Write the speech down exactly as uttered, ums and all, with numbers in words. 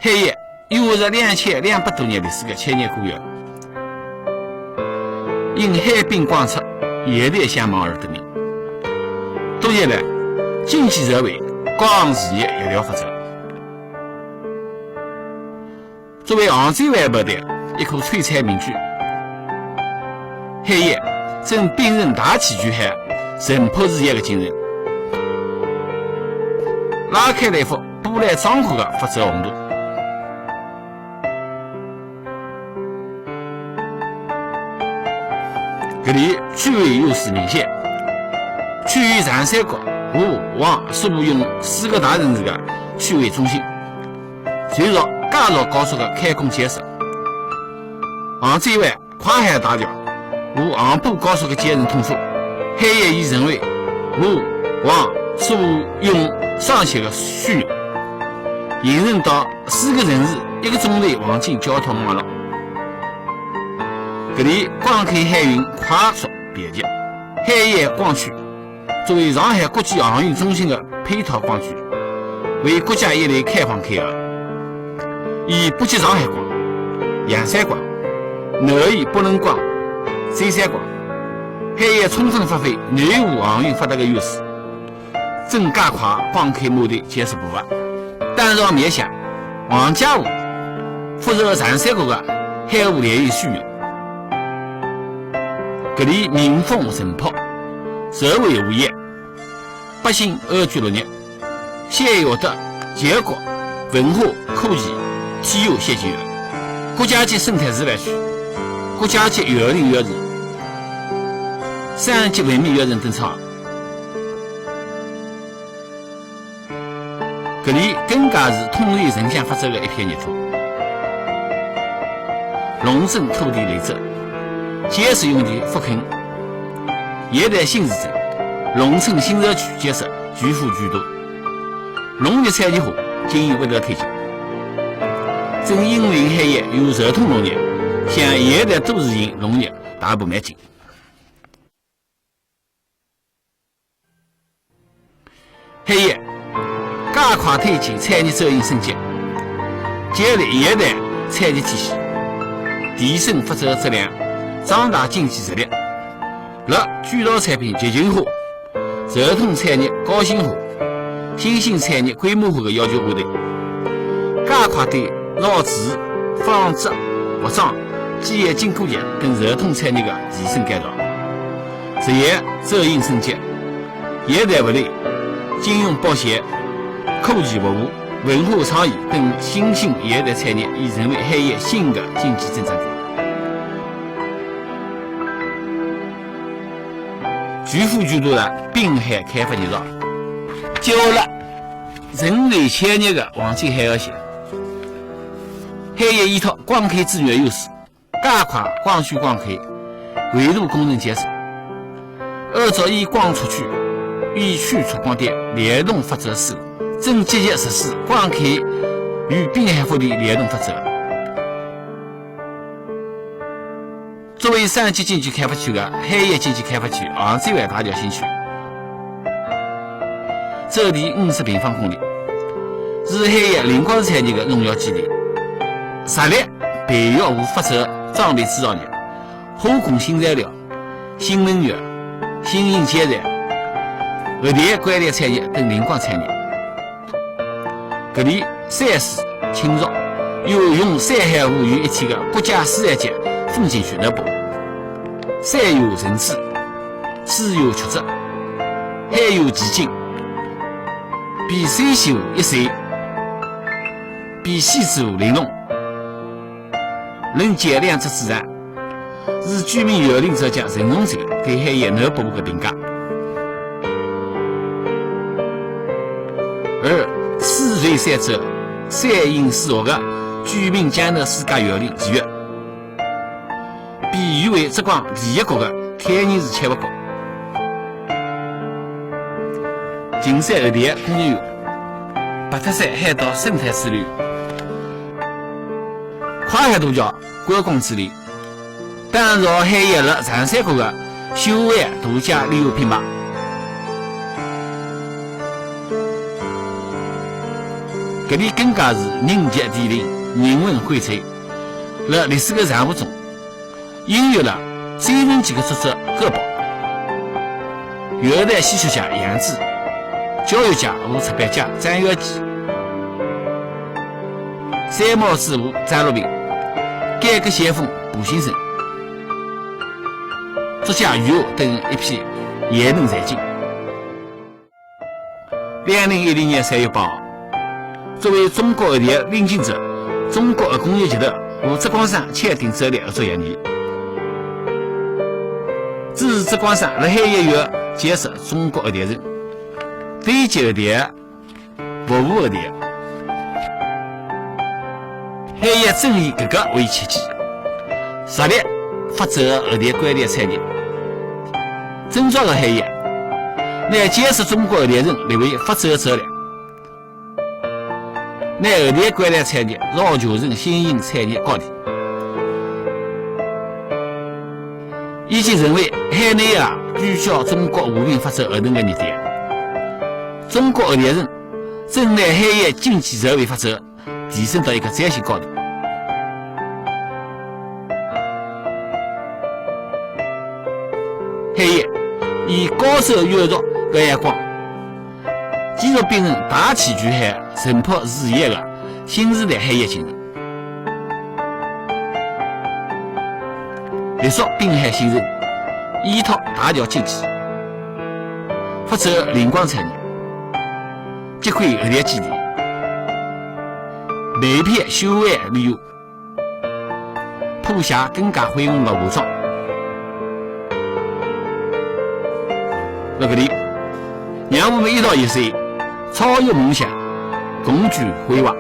海盐有着两千两百多年历史的千年古园，因海滨广阔，夜店相望而得名。多年来，经济社会、观光事业一直发展。作为杭州外滩的一个璀璨名区，海盐正秉承大气聚海、淳朴自然的精神，拉开了一幅波澜壮阔的发展宏图。 搿里区位优势明显，区域长三角、吴、杭、苏、杭四个大城市的区域中心，随着嘉洛高速的开工建设，杭州湾跨海大桥、吴杭部高速的建成通车，海盐已成为吴、杭、苏、杭双线的枢纽，延伸到四个城市一个钟头黄金交通网络。 搿里广开海运快速便捷，海盐广区作为上海国际航运中心的配套广区，为国家一流开放口岸，以北极山海关、洋山关、南沂北仑关、舟山关，海盐充分发挥南吴航运发达的优势， 正加快广开码头建设步伐。当然面向杭嘉湖，符合长三角的海河联运需要。搿里民风淳朴，社会和谐，百姓安居乐业，享有的结合文化、科技、体育先进园，国家级生态自然区，国家级园林园城，省级文明园城等场。 搿里更加是统一城乡发展的一片热土。农村土地流转，建设用地复耕，沿带新市镇、农村新社区建设巨富巨多，农业产业化进一步的推进。正因为海盐有传统农业，向现代都市型农业大步迈进。 海盐加快推进产业转型升级，建立现代产业体系，提升发展质量，壮大经济实力。辣主导产品集群化、传统产业高新化、新兴产业规模化的要求下头，加快对造纸、纺织、服装、机械精工业等传统产业的提升改造。 实现转型升级，现代物流、金融保险、科技服务、文化创意等新兴现代产业已成为海盐新的经济增长点。巨富巨多的滨海开发热潮，结合了人类潜力的黄金海岸线，海盐依托广开资源优势， 加快广区广开、维度工程建设，按照以广促区、以区促广点联动发展思路，正积极实施广开与滨海腹地联动发展。作为省级经济开发区的海盐经济开发区杭州湾大桥新区，占地五十平方公里，是海盐零光产业的重要基地，着力 培育和发展装备制造业、化工新材料、新能源、新型建材、核电关联产业等零光产业。搿里山势青绿，有融山海湖为一体的国家自然级风景区南部。山有神智，水有曲折，海有奇景，比水秀一水，比西子湖玲珑。 能建两只水塘，是居民园林专家陈荣成对海盐南部的评价。而水秀山秀，山映水秀的居民江南世界园林奇园，被誉为浙江第一个的天然树植物园。景山核电工业园，白塔山海盗生态之旅， 跨海大桥观光之旅，打造海盐辣长三角的休闲度假旅游品牌。搿里更加是人杰地灵，人文荟萃。辣历史个长河中，孕育了最顶级个作者葛宝，现代戏曲家杨紫，教育家和出版家张元基，三毛之父张若平，改革先锋步新生，作家余华等一批贤能才俊。 两零一零年三月八号，作为中国学调领军者，中国学工业集团和浙江省签订战略合作协议，支持浙江省辣海外学校建设中国学调城，对接学调，服务学调。 海外正以搿个为契机，着力发展学调管理产业，整顿了海外，拿建设中国学调城列为发展战略，拿学调管理产业造就成新兴产业高地，已经成为海内外聚焦中国和平发展核能个热点。中国学调城正拿海外经济社会发展 提升到一个崭新高度。海外以高瞻远瞩个眼光，继续秉承大气聚海、沉浮是岸个新时代海外精神，立足滨海新城，依托大桥经济，发展灵光产业， 结合热点基地，备办休闲旅游，谱写更加辉煌个武装。辣搿里，让我们一道携手超越梦想，共聚辉煌。